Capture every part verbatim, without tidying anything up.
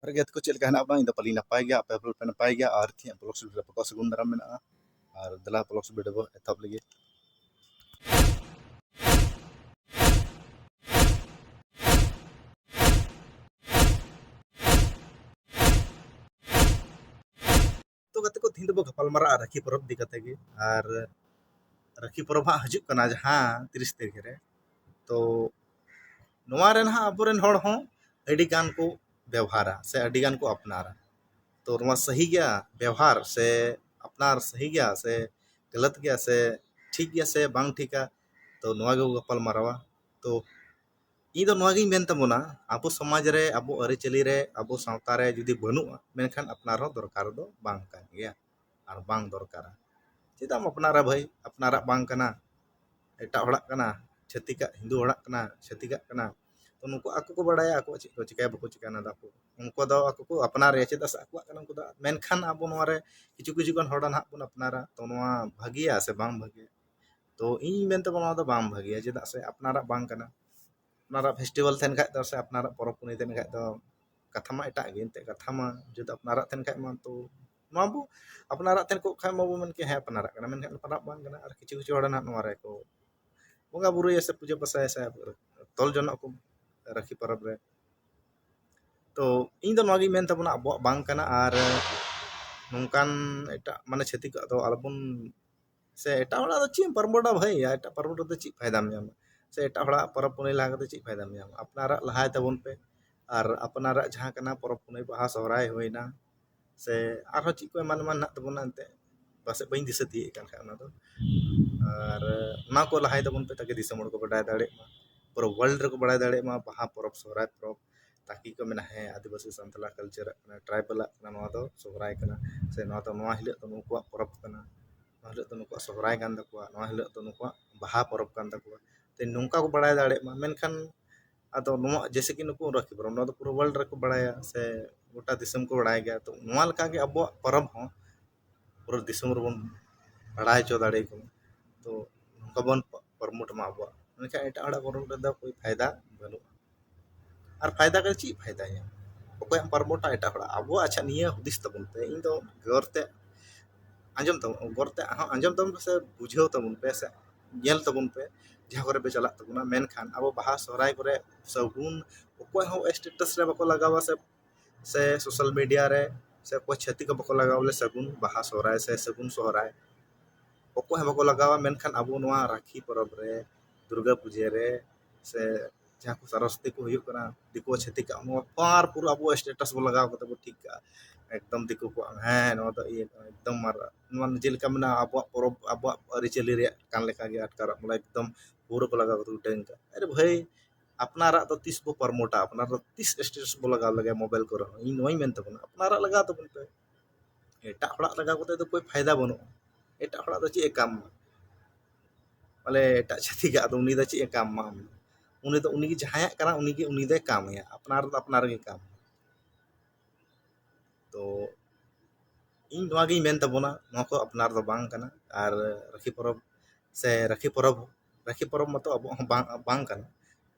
ᱟᱨ ᱜᱟᱛᱮ ᱠᱚ, ᱪᱮᱫ ᱞᱮᱠᱟ ᱦᱮᱱᱟᱜ ᱵᱚᱱᱟ? ᱤᱧ ᱫᱚ ᱯᱟᱞᱮᱧ ᱱᱟᱯᱟᱭ ᱜᱮᱭᱟ, ᱟᱯᱮ ᱦᱚᱸ ᱯᱮ ᱱᱟᱯᱟᱭ ᱜᱮᱭᱟ᱾ ᱟᱨ ᱛᱮᱦᱮᱧ vlog ᱥᱩᱨ ᱨᱮ ᱵᱟᱠᱚ ᱥᱟᱹᱜᱩᱱ ᱫᱟᱨᱟᱢ ᱢᱮᱱᱟᱜᱼᱟ᱾ ᱟᱨ ᱫᱮᱞᱟ vlog video ᱵᱚ ᱮᱛᱚᱦᱚᱵ ᱞᱮᱜᱮ᱾ ᱛᱚ ᱜᱟᱛᱮ ᱠᱚ, ᱛᱮᱦᱮᱧ ᱫᱚᱵᱚ ᱜᱟᱯᱟᱞ ᱢᱟᱨᱟᱜᱼᱟ ᱨᱟᱹᱠᱷᱤ ᱯᱚᱨᱚᱵᱽ ᱤᱫᱤ ᱠᱟᱛᱮ ᱜᱮ᱾ ᱟᱨ ᱨᱟᱹᱠᱷᱤ ᱯᱚᱨᱚᱵᱽ ᱦᱟᱸᱜ ᱦᱤᱡᱩᱜ ᱠᱟᱱᱟ ᱡᱟᱦᱟᱸ ᱛᱤᱨᱤᱥ ᱛᱟᱹᱨᱤᱠᱷ ᱨᱮ᱾ ᱛᱚ ᱱᱚᱣᱟ ᱨᱮ ᱱᱟᱦᱟᱜ ᱟᱵᱚᱨᱮᱱ ᱦᱚᱲ ᱦᱚᱸ ᱟᱹᱰᱤ ᱜᱟᱱ ᱠᱚ ᱵᱮᱣᱦᱟᱨᱟ ᱥᱮ ᱟᱹᱰᱤ ᱜᱟᱱ ᱠᱚ ᱟᱯᱱᱟᱨᱟ᱾ ᱛᱚ ᱱᱚᱣᱟ ᱥᱟᱹᱦᱤ ᱜᱮᱭᱟ ᱵᱮᱣᱦᱟᱨ ᱥᱮ ᱟᱯᱱᱟᱨ ᱥᱟᱹᱦᱤ ᱜᱮᱭᱟ ᱥᱮ ᱜᱟᱞᱟᱛ ᱜᱮᱭᱟ ᱥᱮ ᱴᱷᱤᱠ ᱜᱮᱭᱟ ᱥᱮ ᱵᱟᱝ ᱴᱷᱤᱠᱟ? ᱛᱚ ᱱᱚᱣᱟ ᱜᱮᱵᱚ ᱜᱟᱯᱟᱞ ᱢᱟᱨᱟᱣᱟ᱾ ᱛᱚ ᱤᱧ ᱫᱚ ᱱᱚᱣᱟ ᱜᱤᱧ ᱢᱮᱱ ᱛᱟᱵᱚᱱᱟ, ᱟᱵᱚ ᱥᱚᱢᱟᱡᱽ ᱨᱮ, ᱟᱵᱚ ᱟᱹᱨᱤᱪᱟᱹᱞᱤ ᱨᱮ, ᱟᱵᱚ ᱥᱟᱶᱛᱟ ᱨᱮ ᱡᱩᱫᱤ ᱵᱟᱹᱱᱩᱜᱼᱟ, ᱢᱮᱱᱠᱷᱟᱱ ᱟᱯᱱᱟᱨ ᱦᱚᱸ ᱫᱚᱨᱠᱟᱨ ᱫᱚ ᱵᱟᱝ ᱠᱟᱱ ᱜᱮᱭᱟ ᱟᱨ ᱵᱟᱝ ᱫᱚᱨᱠᱟᱨᱟ᱾ ᱪᱮᱫᱟᱜ ᱮᱢ ᱟᱯᱱᱟᱨᱟ ᱵᱷᱟᱹᱭ? ᱟᱯᱱᱟᱨᱟᱜ ᱵᱟᱝ ᱠᱟᱱᱟ, ᱮᱴᱟᱜ ᱦᱚᱲᱟᱜ ᱠᱟᱱᱟ, ᱪᱷᱟᱹᱛᱤᱠᱟᱜ, ᱦᱤᱱᱫᱩ ᱦᱚᱲᱟᱜ ᱠᱟᱱᱟ, ᱪᱷᱟᱹᱛᱤᱠᱟᱜ ᱠᱟᱱᱟ᱾ ᱛᱚ ᱱᱩᱠᱩ ᱟᱠᱚ ᱠᱚ ᱵᱟᱲᱟᱭᱟ ᱟᱠᱚᱣᱟᱜ ᱪᱮᱫ ᱠᱚ ᱪᱤᱠᱟᱹᱭᱟ, ᱵᱟᱠᱚ ᱪᱤᱠᱟᱹᱭᱟ, ᱚᱱᱟ ᱫᱚ ᱟᱠᱚ, ᱩᱱᱠᱩ ᱫᱚ ᱟᱠᱚ ᱠᱚ ᱟᱯᱱᱟᱨᱮᱭᱟ, ᱪᱮᱫᱟᱜ ᱥᱮ ᱟᱠᱚᱣᱟᱜ ᱠᱟᱱᱟ ᱩᱱᱠᱩ ᱫᱚ᱾ ᱢᱮᱱᱠᱷᱟᱱ ᱟᱵᱚ ᱱᱚᱣᱟ ᱨᱮ ᱠᱤᱪᱷᱩ ᱠᱤᱪᱷᱩ ᱜᱟᱱ ᱦᱚᱲ ᱱᱟᱦᱟᱜ ᱵᱚᱱ ᱟᱯᱱᱟᱨᱟ᱾ ᱛᱚ ᱱᱚᱣᱟ ᱵᱷᱟᱹᱜᱤᱭᱟ ᱥᱮ ᱵᱟᱝ ᱵᱷᱟᱹᱜᱤᱭᱟ? ᱛᱚ ᱤᱧ ᱢᱮᱱ ᱛᱟᱵᱚᱱᱟ ᱱᱚᱣᱟ ᱫᱚ ᱵᱟᱝ ᱵᱷᱟᱹᱜᱤᱭᱟ, ᱪᱮᱫᱟᱜ ᱥᱮ ᱟᱯᱱᱟᱨᱟᱜ ᱵᱟᱝ ᱠᱟᱱᱟ᱾ ᱟᱯᱱᱟᱨᱟᱜ festival ᱛᱟᱦᱮᱱ ᱠᱷᱟᱡ ᱫᱚ ᱥᱮ ᱟᱯᱱᱟᱨᱟᱜ ᱯᱚᱨᱚᱵᱽ ᱯᱩᱱᱟᱹᱭ ᱛᱟᱦᱮᱱ ᱠᱷᱟᱡ ᱫᱚ ᱠᱟᱛᱷᱟ ᱢᱟ ᱮᱴᱟᱜ ᱜᱮ ᱮᱱᱛᱮᱫ, ᱠᱟᱛᱷᱟ ᱢᱟ ᱡᱩᱫᱤ ᱟᱯᱱᱟᱨᱟᱜ ᱛᱟᱦᱮᱱ ᱠᱷᱟᱡ ᱢᱟ ᱛᱚ ᱱᱚᱣᱟ ᱵᱚ ᱟᱯᱱᱟᱨᱟᱜ ᱛᱟᱦᱮᱱ ᱠᱚ ᱠᱷᱟᱡ ᱢᱟᱵᱚ ᱢᱮᱱ ᱠᱮ ᱦᱮᱸ ᱟᱯᱱᱟᱨᱟᱜ ᱠᱟᱱᱟ, ᱢᱮᱱᱠᱷᱟᱱ ᱟᱯᱱᱟᱨᱟᱜ ᱵᱟᱝ ᱠᱟᱱᱟ᱾ ᱟᱨ ᱠᱤᱪᱷᱩ ᱠᱤᱪᱷᱩ ᱦᱚᱲ ᱱᱟᱦᱟᱜ ᱱᱚᱣᱟ ᱨᱮᱠᱚ ᱵᱚᱸᱜᱟ ᱵᱩᱨᱩᱭᱟ ᱥᱮ ᱯᱩᱡᱟᱹ ᱯᱟᱥᱟᱭᱟ ᱥᱮ ᱛᱚᱞ ᱡᱚᱱᱚᱜ ᱠᱚ ᱨᱟᱹᱠᱷᱤ ᱯᱚᱨᱚᱵᱽ ᱨᱮ᱾ ᱛᱚ ᱤᱧ ᱫᱚ ᱱᱚᱣᱟ ᱜᱤᱧ ᱢᱮᱱ ᱛᱟᱵᱚᱱᱟ, ᱟᱵᱚᱣᱟᱜ ᱵᱟᱝ ᱠᱟᱱᱟ᱾ ᱟᱨ ᱱᱚᱝᱠᱟᱱ ᱮᱴᱟᱜ ᱢᱟᱱᱮ ᱪᱷᱟᱹᱛᱤᱠᱟᱜ ᱫᱚ ᱟᱞᱚᱵᱚᱱ, ᱥᱮ ᱮᱴᱟᱜ ᱦᱚᱲᱟᱜ ᱫᱚ ᱪᱮᱫ ᱮᱢ ᱯᱟᱨᱚᱢ ᱵᱟᱲᱟ ᱵᱷᱟᱹᱭ, ᱮᱴᱟᱜ ᱯᱟᱨᱚᱢ ᱨᱮᱫᱚ ᱪᱮᱫ ᱯᱷᱟᱭᱫᱟᱢ ᱧᱟᱢᱟ? ᱥᱮ ᱮᱴᱟᱜ ᱦᱚᱲᱟᱜ ᱯᱚᱨᱚᱵᱽ ᱯᱩᱱᱟᱹᱭ ᱞᱟᱦᱟ ᱠᱟᱛᱮ ᱪᱮᱫ ᱯᱷᱟᱭᱫᱟᱢ ᱧᱟᱢᱟ? ᱟᱯᱱᱟᱨᱟᱜ ᱞᱟᱦᱟᱭ ᱛᱟᱵᱚᱱ ᱯᱮ᱾ ᱟᱨ ᱟᱯᱱᱟᱨᱟᱜ ᱡᱟᱦᱟᱸ ᱠᱟᱱᱟ ᱯᱚᱨᱚᱵᱽ ᱯᱩᱱᱟᱹᱭ, ᱵᱟᱦᱟ ᱥᱚᱦᱨᱟᱭ ᱦᱩᱭᱱᱟ, ᱥᱮ ᱟᱨᱦᱚᱸ ᱪᱮᱫ ᱠᱚ ᱮᱢᱟᱱ ᱮᱢᱟᱱ ᱦᱮᱱᱟᱜ ᱛᱟᱵᱚᱱᱟ ᱮᱱᱛᱮᱫ, ᱯᱟᱥᱮᱡ ᱵᱟᱹᱧ ᱫᱤᱥᱟᱹ ᱛᱤᱭᱳᱜ ᱠᱟᱱ ᱠᱷᱟᱡ ᱚᱱᱟ ᱫᱚ᱾ ᱟᱨ ᱚᱱᱟ ᱠᱚ ᱞᱟᱦᱟᱭ ᱛᱟᱵᱚᱱ ᱯᱮ, ᱛᱟᱠᱤ ᱫᱤᱥᱚᱢ ᱦᱚᱲ ᱠᱚ ᱵᱟᱰᱟᱭ ᱫᱟᱲᱮᱭᱟᱜ ᱢᱟ, ᱯᱩᱨᱟᱹ world ᱨᱮᱠᱚ ᱵᱟᱲᱟᱭ ᱫᱟᱲᱮᱭᱟᱜ ᱢᱟ ᱵᱟᱦᱟ ᱯᱚᱨᱚᱵᱽ, ᱥᱚᱦᱨᱟᱭ ᱯᱚᱨᱚᱵᱽ᱾ ᱛᱟᱠᱤ ᱠᱚ ᱢᱮᱱᱟ, ᱦᱮᱸ, ᱟᱹᱫᱤᱵᱟᱹᱥᱤ ᱥᱟᱱᱛᱟᱲᱟᱜ culture ᱟᱜ ᱠᱟᱱᱟ, tribal ᱟᱜ ᱠᱟᱱᱟ, ᱱᱚᱣᱟ ᱫᱚ ᱥᱚᱦᱨᱟᱭ ᱠᱟᱱᱟ, ᱥᱮ ᱱᱚᱣᱟ ᱫᱚ, ᱱᱚᱣᱟ ᱦᱤᱞᱳᱜ ᱫᱚ ᱱᱩᱠᱩᱣᱟᱜ ᱯᱚᱨᱚᱵᱽ ᱠᱟᱱᱟ, ᱱᱚᱣᱟ ᱦᱤᱞᱳᱜ ᱫᱚ ᱱᱩᱠᱩᱣᱟᱜ ᱥᱚᱦᱨᱟᱭ ᱠᱟᱱ ᱛᱟᱠᱚᱣᱟ, ᱱᱚᱣᱟ ᱦᱤᱞᱳᱜ ᱫᱚ ᱱᱩᱠᱩᱣᱟᱜ ᱵᱟᱦᱟ ᱯᱚᱨᱚᱵᱽ ᱠᱟᱱ ᱛᱟᱠᱚᱣᱟ᱾ ᱛᱮ ᱱᱚᱝᱠᱟ ᱠᱚ ᱵᱟᱲᱟᱭ ᱫᱟᱲᱮᱭᱟᱜ ᱢᱟ᱾ ᱢᱮᱱᱠᱷᱟᱱ ᱟᱫᱚ ᱱᱚᱣᱟ ᱡᱮᱭᱥᱮ ᱠᱤ ᱱᱩᱠᱩ ᱨᱟᱹᱠᱷᱤ ᱯᱚᱨᱚᱵᱽ, ᱱᱚᱣᱟ ᱫᱚ ᱯᱩᱨᱟᱹ world ᱨᱮᱠᱚ ᱵᱟᱲᱟᱭᱟ ᱥᱮ ᱜᱚᱴᱟ ᱫᱤᱥᱚᱢ ᱠᱚ ᱵᱟᱲᱟᱭ ᱜᱮᱭᱟ᱾ ᱛᱚ ᱱᱚᱣᱟ ᱞᱮᱠᱟᱜᱮ ᱟᱵᱚᱣᱟᱜ ᱯᱚᱨᱚᱵᱽ ᱦᱚᱸ ᱯᱩᱨᱟᱹ ᱫᱤᱥᱚᱢ ᱨᱮᱵᱚᱱ ᱵᱟᱲᱟᱭ ᱦᱚᱪᱚ ᱫᱟᱲᱮᱭᱟᱠᱚ ᱢᱟ᱾ ᱛᱚ ᱱᱚᱝᱠᱟ ᱵᱚᱱ promote ᱢᱟ ᱟᱵᱚᱣᱟᱜ, ᱢᱮᱱᱠᱷᱟᱱ ᱮᱴᱟᱜ ᱦᱚᱲᱟᱜ ᱯᱚᱨᱚᱵᱽ ᱨᱮᱫᱚ ᱠᱳᱭ ᱯᱷᱟᱭᱫᱟ ᱵᱟᱹᱱᱩᱜᱼᱟ᱾ ᱟᱨ ᱯᱷᱟᱭᱫᱟ ᱠᱟᱛᱮ ᱪᱮᱫ ᱯᱷᱟᱭᱫᱟᱭᱟ? ᱚᱠᱚᱭᱟᱜ ᱯᱟᱨᱢᱚᱴᱟ ᱮᱴᱟᱜ ᱦᱚᱲᱟᱜ᱾ ᱟᱵᱚᱣᱟᱜ ᱟᱪᱪᱷᱟ ᱱᱤᱭᱟᱹ ᱦᱩᱫᱤᱥ ᱛᱟᱵᱚᱱ ᱯᱮ, ᱤᱧ ᱫᱚ ᱜᱚᱨ ᱛᱮ ᱟᱸᱡᱚᱢ ᱛᱟᱵᱚᱱ, ᱜᱚᱨ ᱛᱮ ᱦᱚᱸ ᱟᱸᱡᱚᱢ ᱛᱟᱵᱚᱱ ᱯᱮ ᱥᱮ ᱵᱩᱡᱷᱟᱹᱣ ᱛᱟᱵᱚᱱ ᱯᱮ ᱥᱮ ᱧᱮᱞ ᱛᱟᱵᱚᱱ ᱯᱮ, ᱡᱟᱦᱟᱸ ᱠᱚᱨᱮ ᱯᱮ ᱪᱟᱞᱟᱜ ᱛᱟᱵᱚᱱᱟ᱾ ᱢᱮᱱᱠᱷᱟᱱ ᱟᱵᱚ ᱵᱟᱦᱟ ᱥᱚᱦᱨᱟᱭ ᱠᱚᱨᱮ ᱥᱟᱹᱜᱩᱱ ᱚᱠᱚᱭ ᱦᱚᱸ ᱥᱴᱮᱴᱟᱥ ᱨᱮ ᱵᱟᱠᱚ ᱞᱟᱜᱟᱣᱟ ᱥᱮ, ᱥᱮ ᱥᱳᱥᱟᱞ ᱢᱤᱰᱤᱭᱟ ᱨᱮ ᱥᱮ ᱚᱠᱚᱭ ᱪᱷᱟᱹᱛᱤᱠ ᱦᱚᱸ ᱵᱟᱠᱚ ᱞᱟᱜᱟᱣᱟ ᱵᱚᱞᱮ ᱥᱟᱹᱜᱩᱱ ᱵᱟᱦᱟ ᱥᱚᱦᱨᱟᱭ ᱥᱮ ᱥᱟᱹᱜᱩᱱ ᱥᱚᱦᱨᱟᱭ᱾ ᱚᱠᱚᱭ ᱦᱚᱸ ᱵᱟᱠᱚ ᱞᱟᱜᱟᱣᱟ, ᱢᱮᱱᱠᱷᱟᱱ ᱟᱵᱚ ᱱᱚᱣᱟ ᱨᱟᱠᱷᱤ ᱯᱚᱨᱚᱵᱽ ᱨᱮ, ᱫᱩᱨᱜᱟᱹ ᱯᱩᱡᱟᱹ ᱨᱮ, ᱥᱮ ᱡᱟᱦᱟᱸ ᱠᱚ ᱥᱟᱨᱚᱥᱚᱛᱤ ᱠᱚ ᱦᱩᱭᱩᱜ ᱠᱟᱱᱟ, ᱫᱤᱠᱩ ᱪᱷᱟᱹᱛᱤᱠᱟᱜ ᱱᱚᱣᱟ ᱯᱟᱨ ᱯᱩᱨᱟᱹ ᱟᱵᱚ ᱥᱴᱮᱴᱟᱥ ᱵᱚ ᱞᱟᱜᱟᱣ ᱠᱟᱛᱮ ᱵᱚ ᱴᱷᱤᱠ ᱠᱟᱜᱼᱟ᱾ ᱮᱠᱫᱚᱢ ᱫᱤᱠᱩ ᱠᱚᱣᱟᱜ, ᱦᱮᱸ, ᱱᱚᱣᱟ ᱫᱚ ᱤᱭᱟᱹ ᱠᱟᱱᱟ, ᱮᱠᱫᱚᱢ ᱢᱟᱨ-, ᱱᱚᱣᱟ ᱡᱮᱞᱮᱠᱟ ᱢᱮᱱᱟᱜᱼᱟ, ᱟᱵᱚᱣᱟᱜ ᱯᱚᱨᱚᱵᱽ, ᱟᱵᱚᱣᱟᱜ ᱟᱹᱨᱤᱪᱟᱹᱞᱤ ᱨᱮᱭᱟᱜ ᱠᱟᱱ ᱞᱮᱠᱟ ᱜᱮ ᱟᱴᱠᱟᱨᱚᱜ, ᱵᱚᱞᱮ ᱮᱠᱫᱚᱢ ᱯᱩᱨᱟᱹ ᱠᱚ ᱞᱟᱜᱟᱣ ᱠᱟᱛᱮ ᱠᱚ ᱰᱟᱹᱝ ᱠᱟᱜᱼᱟ᱾ ᱟᱨᱮ ᱵᱷᱟᱹᱭ, ᱟᱯᱱᱟᱨᱟᱜ ᱫᱚ ᱛᱤᱥ ᱵᱚ ᱯᱨᱚᱢᱳᱴᱟ, ᱟᱯᱱᱟᱨ ᱫᱚ ᱛᱤᱥ ᱥᱴᱮᱴᱟᱥ ᱵᱚ ᱞᱟᱜᱟᱣ ᱞᱮᱜᱟᱭᱟ ᱢᱳᱵᱟᱭᱤᱞ ᱠᱚᱨᱮ ᱦᱚᱸ? ᱤᱧ ᱱᱚᱣᱟᱧ ᱢᱮᱱ ᱛᱟᱵᱚᱱᱟ, ᱟᱯᱱᱟᱨᱟᱜ ᱞᱟᱜᱟᱣ ᱛᱟᱵᱚᱱ ᱯᱮ᱾ ᱮᱴᱟᱜ ᱦᱚᱲᱟᱜ ᱞᱟᱜᱟᱣ ᱠᱟᱛᱮ ᱫᱚ ᱠᱳᱭ ᱯᱷᱟᱭᱫᱟ ᱵᱟᱹᱱᱩᱜᱼᱟ᱾ ᱮᱴᱟᱜ ᱦᱚᱲᱟᱜ ᱫᱚ ᱪᱮᱫ ᱮ ᱠᱟᱢ ᱢᱟ? ᱵᱚᱞᱮ ᱮᱴᱟᱜ ᱪᱷᱟᱹᱛᱤᱠᱟᱜ ᱫᱚ ᱩᱱᱤ ᱫᱚ ᱪᱮᱫ ᱮ ᱠᱟᱢ ᱢᱟ? ᱩᱱᱤ ᱫᱚ, ᱩᱱᱤ ᱜᱮ ᱡᱟᱦᱟᱸᱭᱟᱜ ᱠᱟᱱᱟ, ᱩᱱᱤ ᱜᱮ, ᱩᱱᱤ ᱫᱚᱭ ᱠᱟᱢᱮᱭᱟ᱾ ᱟᱯᱱᱟᱨ ᱫᱚ ᱟᱯᱱᱟᱨ ᱜᱮ ᱠᱟᱢ᱾ ᱛᱚ ᱤᱧ ᱱᱚᱣᱟ ᱜᱤᱧ ᱢᱮᱱ ᱛᱟᱵᱚᱱᱟ, ᱱᱚᱣᱟ ᱠᱚ ᱟᱯᱱᱟᱨ ᱫᱚ ᱵᱟᱝ ᱠᱟᱱᱟ᱾ ᱟᱨ ᱨᱟᱹᱠᱷᱤ ᱯᱚᱨᱚᱵᱽ ᱥᱮ ᱨᱟᱹᱠᱷᱤ ᱯᱚᱨᱚᱵᱽ, ᱨᱟᱹᱠᱷᱤ ᱯᱚᱨᱚᱵᱽ ᱢᱟᱛᱚ ᱟᱵᱚᱣᱟᱜ ᱦᱚᱸ ᱵᱟᱝ, ᱵᱟᱝ ᱠᱟᱱᱟ᱾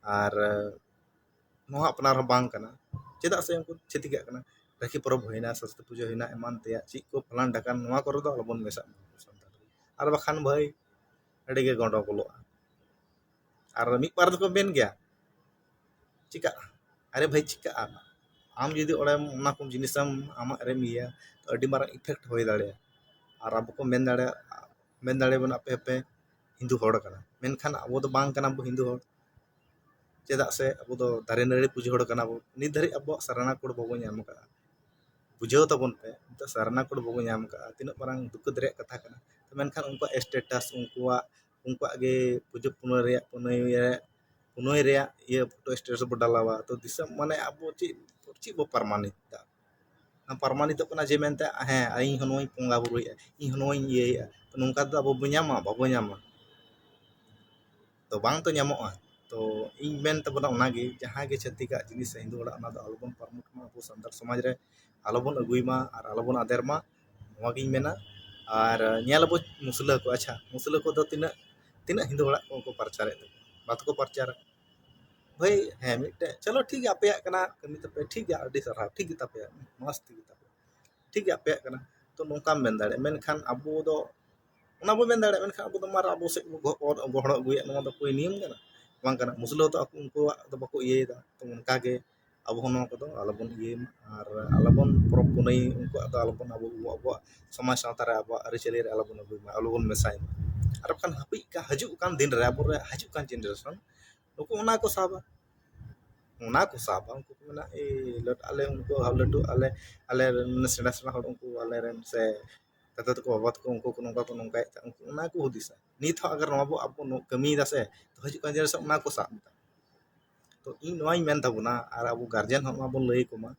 ᱟᱨ ᱱᱚᱣᱟ ᱟᱯᱱᱟᱨ ᱦᱚᱸ ᱵᱟᱝ ᱠᱟᱱᱟ᱾ ᱪᱮᱫᱟᱜ ᱥᱮ ᱩᱱᱠᱩ ᱪᱷᱟᱹᱛᱤᱠᱟᱜ ᱠᱟᱱᱟ᱾ ᱨᱟᱹᱠᱷᱤ ᱯᱚᱨᱚᱵᱽ ᱦᱩᱭᱱᱟ, ᱥᱚᱨᱚᱥᱚᱛᱤ ᱯᱩᱡᱟᱹ ᱦᱩᱭᱱᱟ, ᱮᱢᱟᱱ ᱛᱮᱭᱟᱜ ᱪᱮᱫ ᱠᱚ ᱯᱷᱟᱞᱟᱱ ᱰᱷᱟᱠᱟᱱ, ᱱᱚᱣᱟ ᱠᱚᱨᱮ ᱫᱚ ᱟᱞᱚᱵᱚᱱ ᱢᱮᱥᱟᱜ ᱢᱟ ᱟᱵᱚ ᱥᱟᱱᱛᱟᱲ᱾ ᱟᱨ ᱵᱟᱠᱷᱟᱱ ᱵᱷᱟᱹᱭ, ᱟᱹᱰᱤ ᱜᱮ ᱜᱚᱸᱰᱚᱜᱚᱞᱚᱜᱼᱟ᱾ ᱟᱨ ᱢᱤᱫ ᱵᱟᱨ ᱫᱚᱠᱚ ᱢᱮᱱ ᱜᱮᱭᱟ, "ᱪᱤᱠᱟᱹᱜᱼᱟ? ᱟᱨᱮ ᱵᱷᱟᱹᱭ, ᱪᱤᱠᱟᱹᱜᱼᱟ? ᱟᱢ ᱡᱩᱫᱤ ᱚᱸᱰᱮᱢ ᱚᱱᱟ ᱠᱚ ᱡᱤᱱᱤᱥᱮᱢ ᱟᱢᱟᱜ ᱨᱮᱢ ᱤᱭᱟᱹᱭᱟ, ᱛᱚ ᱟᱹᱰᱤ ᱢᱟᱨᱟᱝ ᱤᱯᱷᱮᱠᱴ ᱦᱩᱭ ᱫᱟᱲᱮᱭᱟᱜᱼᱟ᱾ ᱟᱨ ᱟᱵᱚ ᱠᱚ ᱢᱮᱱ ᱫᱟᱲᱮᱭᱟᱜᱼᱟ, ᱢᱮᱱ ᱫᱟᱲᱮᱭᱟᱵᱚᱱ, ᱟᱯᱮ ᱦᱚᱸᱯᱮ ᱦᱤᱱᱫᱩ ᱦᱚᱲ ᱠᱟᱱᱟ, ᱢᱮᱱᱠᱷᱟᱱ ᱟᱵᱚ ᱫᱚ ᱵᱟᱝ ᱠᱟᱱᱟ ᱵᱚ ᱦᱤᱱᱫᱩ ᱦᱚᱲ᱾ ᱪᱮᱫᱟᱜ ᱥᱮ ᱟᱵᱚ ᱫᱚ ᱫᱟᱨᱮ ᱱᱟᱹᱲᱤ ᱯᱩᱡᱟᱹ ᱦᱚᱲ ᱠᱟᱱᱟ ᱵᱚ᱾ ᱱᱤᱛ ᱫᱷᱟᱹᱨᱤᱡ ᱟᱵᱚᱣᱟᱜ ᱥᱟᱨᱱᱟ ᱠᱳᱰ ᱵᱟᱵᱚ ᱧᱟᱢ ᱟᱠᱟᱫᱼᱟ᱾ ᱵᱩᱡᱷᱟᱹᱣ ᱛᱟᱵᱚᱱ ᱯᱮ, ᱱᱤᱛᱚᱜ ᱥᱟᱨᱱᱟ ᱠᱳᱰ ᱵᱟᱵᱚ ᱧᱟᱢ ᱟᱠᱟᱫᱼᱟ, ᱛᱤᱱᱟᱹᱜ ᱢᱟᱨᱟᱝ ᱫᱩᱠ ᱨᱮᱭᱟᱜ ᱠᱟᱛᱷᱟ ᱠᱟᱱᱟ᱾ ᱢᱮᱱᱠᱷᱟᱱ ᱩᱱᱠᱩᱣᱟᱜ ᱥᱴᱮᱴᱟᱥ, ᱩᱱᱠᱩᱣᱟᱜ, ᱩᱱᱠᱩᱣᱟᱜ ᱜᱮ ᱯᱩᱡᱟᱹ ᱯᱩᱱᱟᱹᱭ ᱨᱮᱭᱟᱜ, ᱯᱩᱱᱟᱹᱭ ᱨᱮ, ᱯᱩᱱᱟᱹᱭ ᱨᱮᱭᱟᱜ ᱤᱭᱟᱹ ᱯᱷᱳᱴᱳ ᱥᱴᱮᱴᱟᱥ ᱵᱚ ᱰᱟᱞᱟᱣᱟ, ᱛᱚ ᱫᱤᱥᱚᱢ ᱢᱟᱱᱮ ᱟᱵᱚ ᱪᱮᱫ, ᱪᱮᱫ ᱵᱚ ᱯᱨᱚᱢᱟᱱᱤᱛ ᱮᱫᱟ? ᱯᱨᱚᱢᱟᱱᱤᱛᱚᱜ ᱠᱟᱱᱟ ᱡᱮ ᱢᱮᱱᱛᱮ, ᱦᱮᱸ, ᱤᱧ ᱦᱚᱸ ᱱᱚᱣᱟᱧ ᱵᱚᱸᱜᱟ ᱵᱩᱨᱩᱭᱮᱫᱼᱟ, ᱤᱧ ᱦᱚᱸ ᱱᱚᱣᱟᱧ ᱤᱭᱟᱹᱭᱮᱫᱼᱟ, ᱛᱚ ᱱᱚᱝᱠᱟ ᱫᱚ ᱟᱵᱚ ᱵᱚ ᱧᱟᱢᱟ? ᱵᱟᱵᱚ ᱧᱟᱢᱟ᱾ ᱛᱚ ᱵᱟᱝ ᱛᱚ ᱧᱟᱢᱚᱜᱼᱟ᱾ ᱛᱚ ᱤᱧ ᱢᱮᱱ ᱛᱟᱵᱚᱱᱟ ᱚᱱᱟᱜᱮ, ᱡᱟᱦᱟᱸ ᱜᱮ ᱪᱷᱟᱹᱛᱤᱠᱟᱜ ᱡᱤᱱᱤᱥ ᱥᱮ ᱦᱤᱱᱫᱩ ᱦᱚᱲᱟᱜ, ᱚᱱᱟ ᱫᱚ ᱟᱞᱚᱵᱚᱱ ᱯᱨᱚᱢᱳᱴ ᱢᱟ, ᱟᱵᱚ ᱥᱟᱱᱛᱟᱲ ᱥᱚᱢᱟᱡᱽ ᱨᱮ ᱟᱞᱚᱵᱚᱱ ᱟᱹᱜᱩᱭ ᱢᱟ ᱟᱨ ᱟᱞᱚᱵᱚᱱ ᱟᱫᱮᱨ ᱢᱟ, ᱱᱚᱣᱟᱜᱤᱧ ᱢᱮᱱᱟ᱾ ᱟᱨ ᱧᱮᱞ ᱟᱵᱚ ᱢᱩᱥᱞᱟᱹ ᱠᱚ, ᱟᱪᱪᱷᱟ, ᱢᱩᱥᱞᱟᱹ ᱠᱚᱫᱚ ᱛᱤᱱᱟᱹᱜ, ᱛᱤᱱᱟᱹᱜ ᱦᱤᱱᱫᱩ ᱦᱚᱲᱟᱜ ᱠᱚ, ᱠᱚ ᱯᱨᱚᱪᱟᱨᱮᱫ ᱛᱟᱵᱚᱱᱟ? ᱵᱟᱠᱚ ᱯᱨᱚᱪᱟᱨᱟ᱾ ᱦᱳᱭ, ᱦᱮᱸ, ᱢᱤᱫᱴᱮᱡ, ᱪᱚᱞᱚ ᱴᱷᱤᱠ ᱜᱮᱭᱟ, ᱟᱯᱮᱭᱟᱜ ᱠᱟᱱᱟ, ᱠᱟᱹᱢᱤ ᱛᱟᱯᱮ, ᱴᱷᱤᱠ ᱜᱮᱭᱟ, ᱟᱹᱰᱤ ᱥᱟᱨᱦᱟᱣ, ᱴᱷᱤᱠ ᱜᱮ ᱛᱟᱯᱮᱭᱟ, ᱢᱚᱡᱽ ᱴᱷᱤᱠ ᱜᱮ ᱛᱟᱯᱮᱭᱟ, ᱴᱷᱤᱠ ᱜᱮᱭᱟ, ᱟᱯᱮᱭᱟᱜ ᱠᱟᱱᱟ, ᱛᱚ ᱱᱚᱝᱠᱟᱢ ᱢᱮᱱ ᱫᱟᱲᱮᱭᱟᱜᱼᱟ᱾ ᱢᱮᱱᱠᱷᱟᱱ ᱟᱵᱚ ᱫᱚ ᱚᱱᱟ ᱵᱚ ᱢᱮᱱ ᱫᱟᱲᱮᱭᱟᱜᱼᱟ, ᱢᱮᱱᱠᱷᱟᱱ ᱟᱵᱚ ᱫᱚ ᱢᱟᱨ ᱟᱵᱚ ᱥᱮᱫ ᱵᱚ ᱜᱚᱦᱚᱲ ᱟᱹᱜᱩᱭᱮᱫ, ᱱᱚᱣᱟ ᱫᱚ ᱠᱳᱭ ᱱᱤᱭᱚᱢ ᱠᱟᱱᱟ? ᱵᱟᱝ ᱠᱟᱱᱟ᱾ ᱢᱩᱥᱞᱟᱹ ᱫᱚ ᱟᱠᱚ ᱩᱱᱠᱩᱣᱟᱜ ᱫᱚ ᱵᱟᱠᱚ ᱤᱭᱟᱹᱭᱮᱫᱟ, ᱛᱚ ᱚᱱᱠᱟ ᱜᱮ ᱟᱵᱚ ᱦᱚᱸ ᱱᱚᱣᱟ ᱠᱚᱫᱚ ᱟᱞᱚᱵᱚᱱ ᱤᱭᱟᱹᱭ ᱢᱟ, ᱟᱨ ᱟᱞᱚᱵᱚᱱ ᱯᱚᱨᱚᱵᱽ ᱯᱩᱱᱟᱹᱭ ᱩᱱᱠᱩᱣᱟᱜ ᱫᱚ ᱟᱞᱚᱵᱚᱱ, ᱟᱵᱚ, ᱟᱵᱚᱣᱟᱜ ᱥᱚᱢᱟᱡᱽ ᱥᱟᱶᱛᱟ ᱨᱮ, ᱟᱵᱚᱣᱟᱜ ᱟᱹᱨᱤᱪᱟᱹᱞᱤ ᱨᱮ ᱟᱞᱚᱵᱚᱱ ᱟᱹᱜᱩᱭ ᱢᱟ, ᱟᱞᱚᱵᱚᱱ ᱢᱮᱥᱟᱭ ᱢᱟ᱾ ᱟᱨ ᱵᱟᱠᱷᱟᱱ ᱦᱟᱯᱤᱫ ᱠᱟ-, ᱦᱤᱡᱩᱜ ᱠᱟᱱ ᱫᱤᱱ ᱨᱮ ᱟᱵᱚᱨᱮ ᱦᱤᱡᱩᱜ ᱠᱟᱱ generation ᱱᱩᱠᱩ ᱚᱱᱟ ᱠᱚ ᱥᱟᱵᱟ, ᱚᱱᱟ ᱠᱚ ᱥᱟᱵᱟ᱾ ᱩᱱᱠᱩ ᱠᱚ ᱢᱮᱱᱟ, "ᱮᱭ ᱞᱟᱹᱴᱩ, ᱟᱞᱮ ᱩᱱᱠᱩ ᱞᱟᱹᱴᱩ, ᱟᱞᱮ, ᱟᱞᱮ ᱨᱮᱱ ᱥᱮᱬᱟ ᱥᱮᱬᱟ ᱦᱚᱲ ᱩᱱᱠᱩ ᱟᱞᱮ ᱨᱮᱱ ᱥᱮ ᱫᱟᱫᱟ ᱛᱟᱠᱚ, ᱵᱟᱵᱟ ᱛᱟᱠᱚ, ᱩᱱᱠᱩ ᱠᱚ ᱱᱚᱝᱠᱟ ᱠᱚ ᱱᱚᱝᱠᱟᱭᱮᱫ ᱛᱟᱦᱮᱸᱫ", ᱩᱱᱠᱩ ᱚᱱᱟ ᱠᱚ ᱦᱩᱫᱤᱥᱟ᱾ ᱱᱤᱛ ᱦᱚᱸ ᱟᱜᱟᱨ ᱱᱚᱣᱟ ᱵᱚ ᱟᱵᱚ ᱱᱚ-, ᱠᱟᱹᱢᱤᱭᱮᱫᱟ ᱥᱮ, ᱛᱚ ᱦᱤᱡᱩᱜ ᱠᱟᱱ generation ᱚᱱᱟ ᱠᱚ ᱥᱟᱵ ᱮᱫᱟ᱾ ᱛᱚ ᱤᱧ ᱱᱚᱣᱟᱧ ᱢᱮᱱ ᱛᱟᱵᱚᱱᱟ, ᱟᱨ ᱟᱵᱚ guardian ᱦᱚᱸ ᱱᱚᱣᱟ ᱵᱚᱱ ᱞᱟᱹᱭ ᱟᱠᱚ ᱢᱟ,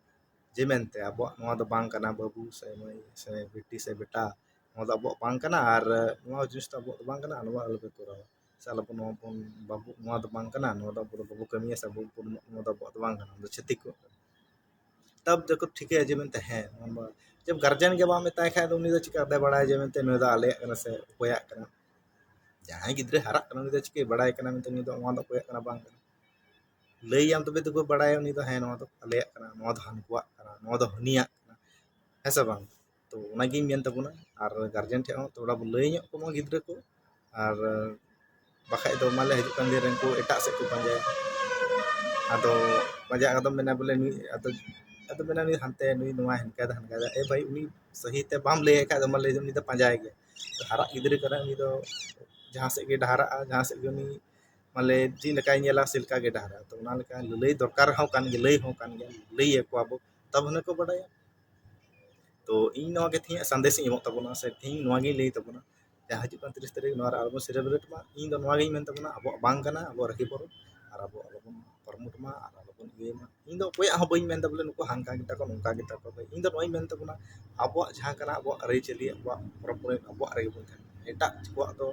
ᱡᱮ ᱢᱮᱱᱛᱮ ᱟᱵᱚᱣᱟᱜ ᱱᱚᱣᱟ ᱫᱚ ᱵᱟᱝ ᱠᱟᱱᱟ, ᱵᱟᱹᱵᱩ ᱥᱮ ᱢᱟᱹᱭ ᱥᱮ ᱵᱤᱴᱤ ᱥᱮ ᱵᱮᱴᱟ, ᱱᱚᱣᱟ ᱫᱚ ᱟᱵᱚᱣᱟᱜ ᱵᱟᱝ ᱠᱟᱱᱟ, ᱟᱨ ᱱᱚᱣᱟ ᱡᱤᱱᱤᱥ ᱫᱚ ᱟᱵᱚᱣᱟᱜ ᱫᱚ ᱵᱟᱝ ᱠᱟᱱᱟ, ᱱᱚᱣᱟ ᱟᱞᱚᱯᱮ ᱠᱚᱨᱟᱣᱟ, ᱥᱮ ᱟᱞᱚᱵᱚᱱ ᱱᱚᱣᱟ ᱵᱚᱱ, ᱵᱟᱵᱚ, ᱱᱚᱣᱟ ᱫᱚ ᱵᱟᱝ ᱠᱟᱱᱟ, ᱱᱚᱣᱟ ᱫᱚ ᱟᱵᱚ ᱫᱚ ᱵᱟᱵᱚ ᱠᱟᱹᱢᱤᱭᱟ, ᱥᱮ ᱟᱵᱚ ᱵᱚᱱ, ᱱᱚᱣᱟ ᱫᱚ ᱟᱵᱚᱣᱟᱜ ᱫᱚ ᱵᱟᱝ ᱠᱟᱱᱟ, ᱱᱚᱣᱟ ᱫᱚ ᱪᱷᱟᱹᱛᱤᱠ ᱠᱚᱣᱟᱜ ᱠᱟᱱᱟ᱾ ᱛᱟᱵ ᱡᱚᱠᱷᱚᱱ ᱴᱷᱤᱠᱟᱹᱭᱟ ᱡᱮ ᱢᱮᱱᱛᱮ ᱦᱮᱸ, ᱱᱚᱣᱟ ᱢᱟ, ᱡᱚᱵ guardian ᱜᱮ ᱵᱟᱢ ᱢᱮᱛᱟᱭ ᱠᱷᱟᱡ ᱫᱚ ᱩᱱᱤ ᱫᱚ ᱪᱤᱠᱟᱹᱛᱮ ᱵᱟᱲᱟᱭᱟ ᱡᱮ ᱢᱮᱱᱛᱮ ᱱᱩᱭ ᱫᱚ ᱟᱞᱮᱭᱟᱜ ᱠᱟᱱᱟ ᱥᱮ ᱚᱠᱚᱭᱟᱜ ᱠᱟᱱᱟ? ᱡᱟᱦᱟᱸᱭ ᱜᱤᱫᱽᱨᱟᱹ ᱦᱟᱨᱟᱜ ᱠᱟᱱᱟ ᱩᱱᱤ ᱫᱚ ᱪᱤᱠᱟᱹᱭ ᱵᱟᱲᱟᱭ ᱠᱟᱱᱟ ᱢᱮᱱᱛᱮ ᱱᱩᱭ ᱫᱚ ᱱᱚᱣᱟ ᱫᱚ ᱚᱠᱚᱭᱟᱜ ᱠᱟᱱᱟ ᱵᱟᱝ ᱠᱟᱱᱟ? ᱞᱟᱹᱭᱟᱢ ᱛᱚᱵᱮ ᱛᱚᱠᱚ ᱵᱟᱲᱟᱭᱟ ᱩᱱᱤ ᱫᱚ, ᱦᱮᱸ, ᱱᱚᱣᱟ ᱫᱚ ᱟᱞᱮᱭᱟᱜ ᱠᱟᱱᱟ, ᱱᱚᱣᱟ ᱫᱚ ᱦᱟᱹᱱᱠᱩᱣᱟᱜ ᱠᱟᱱᱟ, ᱱᱚᱣᱟ ᱫᱚ ᱦᱟᱹᱱᱤᱭᱟᱜ ᱠᱟᱱᱟ, ᱦᱮᱸ ᱥᱮ ᱵᱟᱝ? ᱛᱚ ᱚᱱᱟᱜᱤᱧ ᱢᱮᱱ ᱛᱟᱵᱚᱱᱟ, ᱟᱨ guardian ᱴᱷᱮᱱ ᱦᱚᱸ ᱛᱷᱚᱲᱟ ᱵᱚᱱ ᱞᱟᱹᱭ ᱧᱚᱜ ᱠᱚᱢᱟ ᱜᱤᱫᱽᱨᱟᱹ ᱠᱚ, ᱟᱨ ᱵᱟᱠᱷᱟᱡ ᱫᱚ ᱢᱟᱞᱮ ᱦᱤᱡᱩᱜ ᱠᱟᱱ ᱫᱤᱱ ᱨᱮᱱ ᱠᱚ ᱮᱴᱟᱜ ᱥᱮᱫ ᱠᱚ ᱯᱟᱸᱡᱟᱭᱟ᱾ ᱟᱫᱚ ᱯᱟᱸᱡᱟ ᱠᱟᱫᱟᱢ ᱢᱮᱱᱟ ᱵᱚᱞᱮ ᱱᱩᱭ, ᱟᱫᱚ, ᱟᱫᱚ ᱢᱮᱱᱟ ᱱᱩᱭ ᱦᱟᱱᱛᱮ, ᱱᱩᱭ ᱱᱚᱣᱟ ᱦᱟᱱᱠᱟᱭ ᱫᱟ, ᱦᱟᱱᱠᱟᱭ ᱫᱟ᱾ ᱮ ᱵᱷᱟᱭ, ᱩᱱᱤ ᱥᱟᱹᱦᱤ ᱛᱮ ᱵᱟᱢ ᱞᱟᱹᱭᱟᱭ ᱠᱷᱟᱡ ᱫᱚ ᱢᱟ ᱞᱟᱹᱭ ᱫᱚ ᱩᱱᱤ ᱫᱚ ᱯᱟᱸᱡᱟᱭ ᱜᱮ᱾ ᱦᱟᱨᱟᱜ ᱜᱤᱫᱽᱨᱟᱹ ᱠᱟᱱᱟᱭ, ᱩᱱᱤ ᱫᱚ ᱡᱟᱦᱟᱸ ᱥᱮᱫ ᱜᱮ ᱰᱟᱦᱟᱨᱟᱜᱼᱟ, ᱡᱟᱦᱟᱸ ᱥᱮᱫ ᱜᱮ ᱩᱱᱤ ᱢᱟᱱᱮ ᱪᱮᱫ ᱞᱮᱠᱟᱭ ᱧᱮᱞᱟ, ᱥᱮ ᱞᱮᱠᱟ ᱜᱮ ᱰᱟᱦᱟᱨᱟᱜᱼᱟ᱾ ᱛᱚ ᱚᱱᱟ ᱞᱮᱠᱟ ᱞᱟᱹᱞᱟᱹᱭ ᱫᱚᱨᱠᱟᱨ ᱦᱚᱸ ᱠᱟᱱ ᱜᱮᱭᱟ, ᱞᱟᱹᱭ ᱦᱚᱸ ᱠᱟᱱ ᱜᱮᱭᱟ, ᱞᱟᱹᱭ ᱟᱠᱚᱣᱟ ᱵᱚ, ᱛᱚᱵᱮ ᱱᱟ ᱠᱚ ᱵᱟᱰᱟᱭᱟ᱾ ᱛᱚ ᱤᱧ ᱱᱚᱣᱟ ᱜᱮ ᱛᱮᱦᱮᱧᱟᱜ ᱥᱟᱸᱫᱮᱥ ᱤᱧ ᱮᱢᱚᱜ ᱛᱟᱵᱚᱱᱟ, ᱥᱮ ᱛᱮᱦᱮᱧ ᱱᱚᱣᱟ ᱜᱤᱧ ᱞᱟᱹᱭ ᱛᱟᱵᱚᱱᱟ, ᱡᱟᱦᱟᱸ ᱦᱤᱡᱩᱜ ᱠᱟᱱ ᱛᱤᱨᱤᱥ ᱛᱟᱹᱨᱤᱠᱷ ᱱᱚᱣᱟ ᱨᱮ ᱟᱞᱚᱵᱚᱱ celebrate ᱢᱟ᱾ ᱤᱧ ᱫᱚ ᱱᱚᱣᱟ ᱜᱤᱧ ᱢᱮᱱ ᱛᱟᱵᱚᱱᱟ, ᱟᱵᱚᱣᱟᱜ ᱵᱟᱝ ᱠᱟᱱᱟ, ᱟᱵᱚᱣᱟᱜ ᱨᱟᱹᱠᱷᱤ ᱯᱚᱨᱚᱵᱽ, ᱟᱨ ᱟᱵᱚ ᱟᱞᱚᱵᱚᱱ promote ᱢᱟ ᱟᱨ ᱟᱞᱚᱵᱚᱱ ᱤᱭᱟᱹᱭ ᱢᱟ᱾ ᱤᱧ ᱫᱚ ᱚᱠᱚᱭᱟᱜ ᱦᱚᱸ ᱵᱟᱹᱧ ᱢᱮᱱ ᱛᱟᱵᱚᱱᱟ ᱱᱩᱠᱩ ᱦᱟᱱᱠᱟ ᱜᱮᱛᱟ ᱠᱚ, ᱱᱚᱝᱠᱟ ᱜᱮᱛᱟ ᱠᱚ᱾ ᱤᱧ ᱫᱚ ᱱᱚᱣᱟᱧ ᱢᱮᱱ ᱛᱟᱵᱚᱱᱟ, ᱟᱵᱚᱣᱟᱜ ᱡᱟᱦᱟᱸ ᱠᱟᱱᱟ, ᱟᱵᱚᱣᱟᱜ ᱟᱹᱨᱤᱪᱟᱹᱞᱤ, ᱟᱵᱚᱣᱟᱜ ᱯᱚᱨᱚᱵᱽ ᱯᱩᱱᱟᱹᱭ, ᱟᱵᱚᱣᱟᱜ ᱨᱮᱜᱮ ᱵᱚᱱ ᱛᱟᱦᱮᱱᱟ᱾ ᱮᱴᱟᱜ ᱠᱚᱣᱟᱜ ᱫᱚ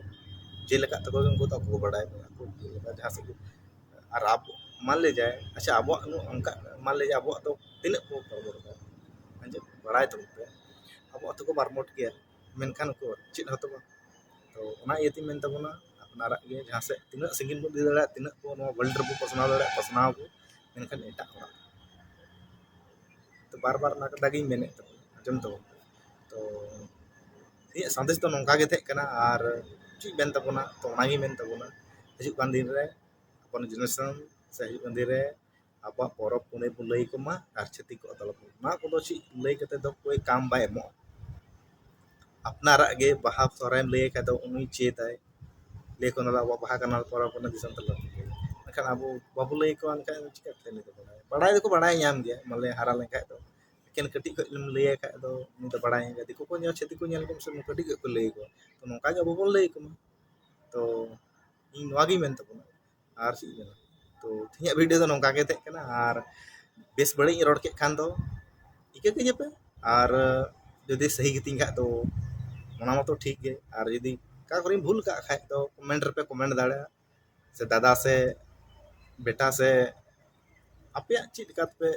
ᱡᱮᱞᱮᱠᱟ ᱛᱟᱠᱚ ᱜᱮ ᱩᱱᱠᱩ ᱫᱚ ᱟᱠᱚ ᱠᱚ ᱵᱟᱰᱟᱭ ᱠᱟᱱᱟ, ᱟᱠᱚ ᱡᱮᱞᱮᱠᱟ ᱡᱟᱦᱟᱸ ᱥᱮᱫ ᱜᱮ᱾ ᱟᱨ ᱟᱵᱚ ᱢᱟᱱ ᱞᱮ ᱡᱟᱭ, ᱟᱪᱪᱷᱟ, ᱟᱵᱚᱣᱟᱜ ᱱᱚᱣᱟ ᱚᱱᱠᱟ ᱢᱟᱱ ᱞᱮ ᱡᱟᱭ, ᱟᱵᱚᱣᱟᱜ ᱫᱚ ᱛᱤᱱᱟᱹᱜ ᱠᱚ ᱯᱚᱨᱚᱵᱽ ᱠᱟᱱᱟ? ᱟᱸᱡᱚᱢ ᱵᱟᱲᱟᱭ ᱛᱟᱵᱚᱱ ᱯᱮ, ᱟᱵᱚᱣᱟᱜ ᱫᱚᱠᱚ ᱵᱟᱨ ᱢᱚᱴ ᱜᱮᱭᱟ, ᱢᱮᱱᱠᱷᱟᱱ ᱩᱱᱠᱩ ᱪᱮᱫ ᱦᱚᱸᱛᱚ ᱵᱟᱝ᱾ ᱛᱚ ᱚᱱᱟ ᱤᱭᱟᱹᱛᱮᱧ ᱢᱮᱱ ᱛᱟᱵᱚᱱᱟ, ᱟᱯᱱᱟᱨᱟᱜ ᱜᱮ, ᱡᱟᱦᱟᱸ ᱥᱮᱫ ᱛᱤᱱᱟᱹᱜ ᱥᱟᱺᱜᱤᱧ ᱵᱚᱱ ᱤᱫᱤ ᱫᱟᱲᱮᱭᱟᱜᱼᱟ, ᱛᱤᱱᱟᱹᱜ ᱵᱚᱱ ᱱᱚᱣᱟ ᱣᱟᱨᱞᱰ ᱨᱮᱵᱚᱱ ᱯᱟᱥᱱᱟᱣ ᱫᱟᱲᱮᱭᱟᱜᱼᱟ, ᱯᱟᱥᱱᱟᱣ ᱟᱵᱚ, ᱢᱮᱱᱠᱷᱟᱱ ᱮᱴᱟᱜ ᱦᱚᱲᱟᱜ᱾ ᱛᱚ ᱵᱟᱨ ᱵᱟᱨ ᱚᱱᱟ ᱠᱟᱛᱷᱟ ᱜᱤᱧ ᱢᱮᱱᱮᱫ ᱛᱟᱵᱚᱱᱟ, ᱟᱸᱡᱚᱢ ᱛᱟᱵᱚᱱ ᱯᱮ᱾ ᱛᱚ ᱤᱧᱟᱹᱜ ᱥᱟᱸᱫᱮᱥ ᱫᱚ ᱱᱚᱝᱠᱟ ᱜᱮ ᱛᱟᱦᱮᱸ ᱠᱟᱱᱟ, ᱟᱨ ᱪᱮᱫ ᱢᱮᱱ ᱛᱟᱵᱚᱱᱟ, ᱛᱚ ᱚᱱᱟᱜᱮ ᱢᱮᱱ ᱛᱟᱵᱚᱱᱟ, ᱦᱤᱡᱩᱜ ᱠᱟᱱ ᱫᱤᱱ ᱨᱮ ᱟᱵᱚᱨᱮᱱ ᱡᱮᱱᱟᱨᱮᱥᱚᱱ ᱥᱮ ᱦᱤᱡᱩᱜ ᱠᱟᱱ ᱫᱤᱱ ᱨᱮ ᱟᱵᱚᱣᱟᱜ ᱯᱚᱨᱚᱵᱽ ᱯᱩᱱᱟᱹᱭ ᱵᱚᱱ ᱞᱟᱹᱭ ᱟᱠᱚ ᱢᱟ, ᱟᱨ ᱪᱷᱟᱹᱛᱤᱠ ᱠᱚ ᱟᱞᱚ ᱵᱚᱱ᱾ ᱱᱚᱣᱟ ᱠᱚᱫᱚ ᱪᱮᱫ ᱞᱟᱹᱭ ᱠᱟᱛᱮ ᱫᱚ ᱠᱳᱭ ᱠᱟᱢ ᱵᱟᱭ ᱮᱢᱚᱜᱼᱟ᱾ ᱟᱯᱱᱟᱨᱟᱜ ᱜᱮ ᱵᱟᱦᱟ ᱥᱚᱦᱨᱟᱭᱮᱢ ᱞᱟᱹᱭ ᱟᱭ ᱠᱷᱟᱡ ᱫᱚ ᱩᱱᱤ ᱪᱮᱫᱟᱭ, ᱞᱟᱹᱭ ᱟᱠᱚ ᱚᱱᱟ ᱫᱚ ᱟᱵᱚᱣᱟᱜ ᱵᱟᱦᱟ ᱠᱟᱱᱟ, ᱯᱚᱨᱚᱵᱽ ᱠᱟᱱᱟ, ᱫᱤᱥᱚᱢ ᱛᱟᱞᱟ᱾ ᱢᱮᱱᱠᱷᱟᱱ ᱟᱵᱚ ᱵᱟᱵᱚ ᱞᱟᱹᱭ ᱟᱠᱚᱣᱟ, ᱮᱱᱠᱷᱟᱱ ᱪᱤᱠᱟᱹᱛᱮ ᱩᱱᱤ ᱫᱚ ᱵᱟᱲᱟᱭᱟ? ᱵᱟᱲᱟᱭ ᱫᱚᱠᱚ ᱵᱟᱲᱟᱭ ᱧᱟᱢ ᱜᱮᱭᱟ, ᱢᱟᱱᱮ ᱦᱟᱨᱟ ᱞᱮᱱᱠᱷᱟᱡ ᱫᱚ᱾ ᱮᱠᱮᱱ ᱠᱟᱹᱴᱤᱡ ᱠᱷᱚᱡ ᱮᱢ ᱞᱟᱹᱭ ᱟᱭ ᱠᱷᱟᱡ ᱫᱚ ᱩᱱᱤ ᱫᱚ ᱵᱟᱲᱟᱭᱟ ᱜᱮ᱾ ᱫᱤᱠᱩ ᱠᱚ ᱧᱮᱞ, ᱪᱷᱟᱹᱛᱤᱠ ᱠᱚ ᱧᱮᱞ ᱠᱚᱢ ᱥᱮ, ᱠᱟᱹᱴᱤᱡ ᱠᱷᱚᱡ ᱠᱚ ᱞᱟᱹᱭ ᱟᱠᱚᱣᱟ᱾ ᱛᱚ ᱱᱚᱝᱠᱟ ᱜᱮ ᱟᱵᱚ ᱵᱚᱱ ᱞᱟᱹᱭ ᱟᱠᱚ ᱢᱟ᱾ ᱛᱚ ᱤᱧ ᱱᱚᱣᱟ ᱜᱤᱧ ᱢᱮᱱ ᱛᱟᱵᱚᱱᱟ, ᱟᱨ ᱪᱮᱫ ᱤᱧ ᱢᱮᱱᱟ᱾ ᱛᱚ ᱛᱮᱦᱮᱧᱟᱜ ᱵᱷᱤᱰᱤᱭᱳ ᱫᱚ ᱱᱚᱝᱠᱟ ᱜᱮ ᱛᱟᱦᱮᱸ ᱠᱟᱱᱟ, ᱟᱨ ᱵᱮᱥ ᱵᱟᱹᱲᱤᱡ ᱤᱧ ᱨᱚᱲ ᱠᱮᱫ ᱠᱷᱟᱱ ᱫᱚ ᱤᱠᱟᱹ ᱠᱟᱹᱧᱟᱹᱯᱮ, ᱟᱨ ᱡᱩᱫᱤ ᱥᱟᱹᱦᱤ ᱜᱮᱛᱤᱧ ᱠᱷᱟᱡ ᱫᱚ ᱚᱱᱟ ᱢᱟᱛᱚ ᱴᱷᱤᱠ ᱜᱮ, ᱟᱨ ᱡᱩᱫᱤ ᱚᱠᱟ ᱠᱚᱨᱮᱧ ᱵᱷᱩᱞ ᱠᱟᱜ ᱠᱷᱟᱡ ᱫᱚ ᱠᱚᱢᱮᱱᱴ ᱨᱮᱯᱮ ᱠᱚᱢᱮᱱᱴ ᱫᱟᱲᱮᱭᱟᱜᱼᱟ, ᱥᱮ ᱫᱟᱫᱟ ᱥᱮ ᱵᱮᱴᱟ ᱥᱮ ᱟᱯᱮᱭᱟᱜ ᱪᱮᱫ ᱞᱮᱠᱟ ᱛᱮᱯᱮ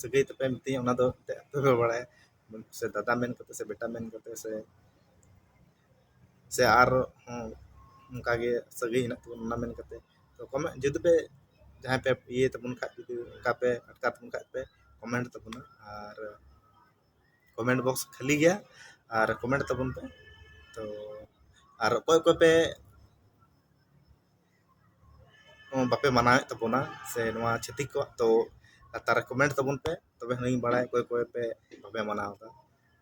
ᱥᱟᱹᱜᱟᱹᱭ ᱛᱟᱯᱮ ᱢᱤᱛᱟᱹᱧᱟ, ᱚᱱᱟ ᱫᱚ ᱮᱱᱛᱮᱫ ᱟᱯᱮ ᱯᱮ ᱵᱟᱲᱟᱭᱟ, ᱥᱮ ᱫᱟᱫᱟ ᱢᱮᱱ ᱠᱟᱛᱮ ᱥᱮ ᱵᱮᱴᱟ ᱢᱮᱱ ᱠᱟᱛᱮ ᱥᱮ, ᱥᱮ ᱟᱨ ᱦᱚᱸ ᱚᱱᱠᱟ ᱜᱮ ᱥᱟᱹᱜᱟᱹᱭ ᱦᱮᱱᱟᱜ ᱛᱟᱵᱚᱱᱟ ᱚᱱᱟ ᱢᱮᱱ ᱠᱟᱛᱮ᱾ ᱛᱚ ᱠᱚᱢᱮᱱᱴ ᱡᱩᱫᱤ ᱯᱮ ᱡᱟᱦᱟᱸᱭ ᱯᱮ ᱤᱭᱟᱹᱭ ᱛᱟᱵᱚᱱ ᱠᱷᱟᱡ, ᱡᱩᱫᱤ ᱚᱱᱠᱟ ᱯᱮ ᱟᱴᱠᱟᱨ ᱛᱟᱵᱚᱱ ᱠᱷᱟᱡ ᱯᱮ ᱠᱚᱢᱮᱱᱴ ᱛᱟᱵᱚᱱᱟ, ᱟᱨ ᱠᱚᱢᱮᱱᱴ ᱵᱚᱠᱥ ᱠᱷᱟᱹᱞᱤ ᱜᱮᱭᱟ, ᱟᱨ ᱠᱚᱢᱮᱱᱴ ᱛᱟᱵᱚᱱ ᱯᱮ᱾ ᱛᱚ ᱟᱨ ᱚᱠᱚᱭ ᱚᱠᱚᱭ ᱯᱮ ᱵᱟᱯᱮ ᱢᱟᱱᱟᱣᱮᱫ ᱛᱟᱵᱚᱱᱟ ᱥᱮ ᱱᱚᱣᱟ ᱪᱷᱟᱹᱛᱤᱠ ᱠᱚᱣᱟᱜ, ᱛᱚ ᱞᱟᱛᱟᱨ ᱨᱮ ᱠᱚᱢᱮᱱᱴ ᱛᱟᱵᱚᱱ ᱯᱮ, ᱛᱚᱵᱮ ᱦᱩᱱᱟᱹᱝ ᱤᱧ ᱵᱟᱲᱟᱭᱟ ᱚᱠᱚᱭ ᱚᱠᱚᱭ ᱯᱮ ᱵᱟᱯᱮ ᱢᱟᱱᱟᱣ ᱮᱫᱟ᱾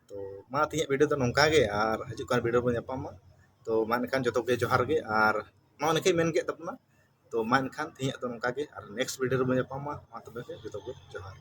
ᱛᱚ ᱢᱟ ᱛᱮᱦᱮᱧᱟᱜ ᱵᱷᱤᱰᱤᱭᱳ ᱫᱚ ᱱᱚᱝᱠᱟ ᱜᱮ, ᱟᱨ ᱦᱤᱡᱩᱜ ᱠᱟᱱ ᱵᱷᱤᱰᱤᱭᱳ ᱨᱮᱵᱚᱱ ᱧᱟᱯᱟᱢᱟ᱾ ᱛᱚ ᱢᱟ ᱮᱱᱠᱷᱟᱱ ᱡᱚᱛᱚ ᱜᱮ ᱡᱚᱦᱟᱨ ᱜᱮ, ᱟᱨ ᱱᱚᱣᱟ ᱞᱮᱠᱟᱧ ᱢᱮᱱ ᱠᱮᱫ ᱛᱟᱵᱚᱱᱟ᱾ ᱛᱚ ᱢᱟ ᱮᱱᱠᱷᱟᱱ ᱛᱮᱦᱮᱧᱟᱜ ᱫᱚ ᱱᱚᱝᱠᱟ ᱜᱮ, ᱟᱨ ᱱᱮᱠᱥᱴ ᱵᱷᱤᱰᱤᱭᱳ ᱨᱮᱵᱚᱱ ᱧᱟᱯᱟᱢᱟ᱾ ᱢᱟ ᱛᱚᱵᱮ ᱜᱮ ᱡᱚᱛᱚ ᱜᱮ ᱡᱚᱦᱟᱨ᱾